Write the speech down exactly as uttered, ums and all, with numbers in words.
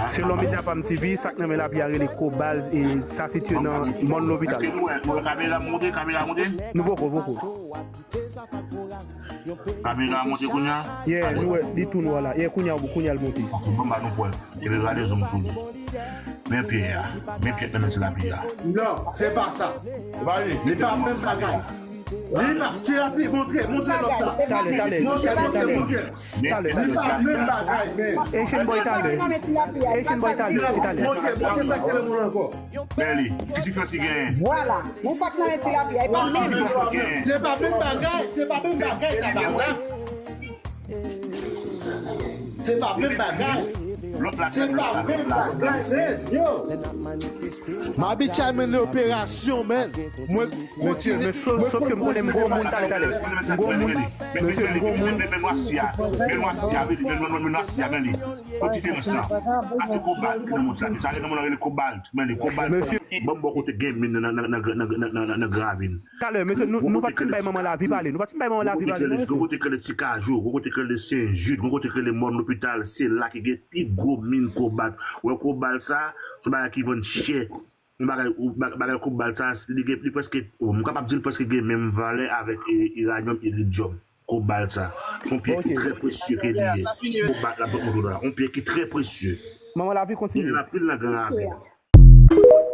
Selon medya Pam T V, sa k nan men lapli a rele kobalt e sa sitiye nan mòn lopital. Èske nou wè, nou wè kamera monte, kamera monte? Nou poko, poko. Kamera monte kounye a? Yeah, nou wè, li tou nwa la. Yeah, kounye a, kounye a l monte. Ok, bon, ba nou pwèv. Epi gade zoom sou li. Men pye a. Men pye nan men ti lapli a. Non, se pa sa. Li pa menm bagay. Li pa, ti lapli, montre, montre lòt la. Talè, talè, montre, talè, montre, talè. Montre. Talè. Li pa menm bagay, men. Asian boy talè. Asian boy talè, talè. Montre, montre sa ki te moun ankò. Men li, ki diferans ki genyen? Vwala. Yon sak nan men ti lapli a, e pa menm. Se pa menm bagay, se pa menm bagay, tabarnak. Se pa menm bagay. Lòt la, se pa menm bagay, men, yo. Mabi Chay mennen operasyon, men. Mwen, mesye, men so- sòf ke m konnen m gwo moun, talè, talè. M gwo moun, mesye, m gwo moun. Men nwa si a, men nwa si a, men nwa si a, men li. Ki diferans lan? A se kobalt ki nan mond sa. Sa gen nan mond nan rele kobalt, men li kobalt. Mesye. Bon, bò kote gen min nan, nan, nan, nan, nan, nan, nan, nan, nan gravin. Talè, mesye, nou, nou pa t fin bay manman lavi pale. Nou pa t fin bay manman lavi pale, non, mesye. Gon kote k rele Ti Kajou, gon kote k rele Sen Jid, gon kote k rele Mòn Lopital, se la ki gen pi gwo min kobalt. Ou wè kobalt sa, se yon bagay ki vann chè. Yon bagay, ou, ba- bagay kobalt sa, li gen, li prèske, m kapab di l prèske gen menm valè avèk e, iranyòm, iridyòm. Kobalt sa. Se yon pyè ki trè presye ke li ye. Kobalt la, m sot montre w la. Yon pyè ki trè presye. Manman lavi kontinye. Gen anpil nan Gran Ravin.